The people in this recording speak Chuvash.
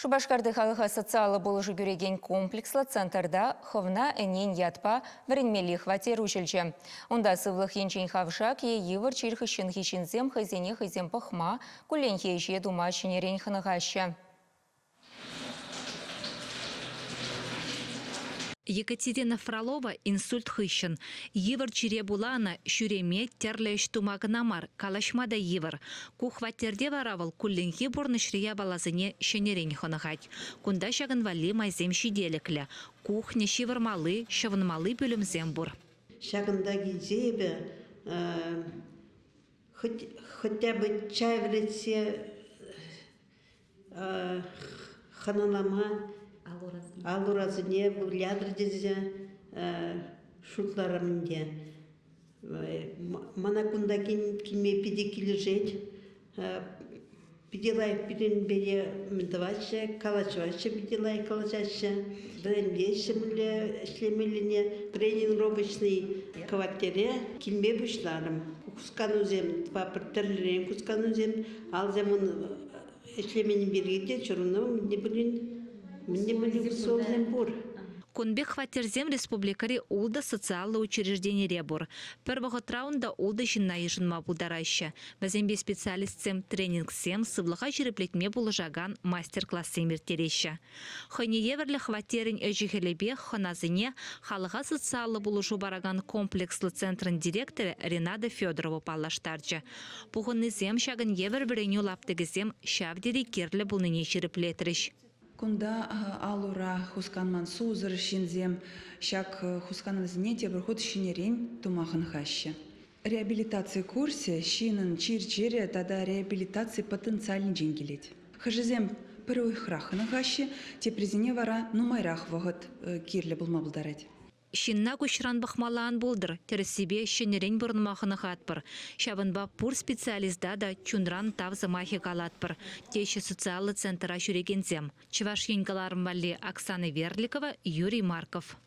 Шупашкарти халӑха социаллӑ пулӑшу кӳрекен комплекслӑ центрта Хӑвна ӗнен ятпа вӗренмелли хваттер уҫӑлчӗ. Унта сывлӑх енчен хавшак е йывӑр чир хыҫҫӑнхи ҫынсем хӑйсене хӑйсем пӑхма, кулленхи ӗҫе тума ҫӗнӗрен хӑнӑхаҫҫӗ. Екатерина Фролова инсульт хыҫҫӑн йывӑр чире пула ӑна ҫӳреме, тӗрлӗ ӗҫ тума кӑна мар, калаҫма та йывӑр. Ку хваттерте вара вӑл кулленхи пурнӑҫри япаласене ҫӗнӗрен хӑнӑхать. Кунта ҫакӑн валли майсем ҫителӗклӗ. Кухня, ҫывӑрмалли, ҫӑвӑнмалли пӳлӗмсем пур. Ҫакӑнта килсе эпӗ хоть хотя бы чай вӗретсе хӑналама ал-урасене вылятӑр тесе шутларӑм ӗнтӗ. Мана кунта килме питӗ килӗшет. Питӗ лайӑх пирӗнпе мӗн тӑваҫҫӗ, калаҫаҫҫӗ, питӗ лайӑх калаҫаҫҫӗ. Вӗрентеҫҫӗ мӗнле ӗҫлемеллине. Тренировочный хваттере килме пуҫларӑм. Хусканусем тӑватпӑр, тӗрлӗрен хусканусем. Алсем ӗҫлемен пирки те чӑрӑну мӗн те пулин условисем пур. Кун пек хваттерсем республикӑри ултӑ социаллӑ учрежденире пур. Пӗр вӑхӑтра унта ултӑ ҫынна йышӑнма пултараҫҫӗ. Вӗсемпе специалистсем тренингсем, сывлӑха ҫирӗплетме пулӑшакан мастер-классем ирттереҫҫӗ. Хӑйне евӗрлӗ хваттерӗн ӗҫӗ-хӗлӗпе хӑнасене халӑха социаллӑ пулӑшу паракан комплекслӑ центрӑн директорӗ Ренада Федорова паллаштарчӗ. Пухӑннисем ҫакӑн евӗр вӗренӳ лаптӑкӗсем ҫав тери кирлӗ пулнине ҫирӗплетрӗҫ. Кунта ал-ура хусканман сусӑр ҫынсем ҫак хусканӑвӗсене тепӗр хут ҫӗнӗрен тума хӑнӑхаҫҫӗ. Реабилитаци курсӗ ҫыннӑн чир-чӗрӗ тата реабилитаци потенциалӗнчен килет. Хӑшӗсем пӗр уйӑхрах хӑнӑхаҫҫӗ, теприсене вара нумайрах вӑхӑт кирлӗ пулма пултарать. Ҫынна куҫран пӑхмалла ан пултӑр, тӗрӗссипе ҫӗнӗрен пурӑнма хӑнӑхатпӑр. Ҫавӑнпа пур специалиста та чунран тав сӑмахӗ калатпӑр, теҫҫӗ социаллӑ центра ҫӳрекенсем. Чӑваш Ен кӑларӑм валли Оксана Верликова, Юрий Марков.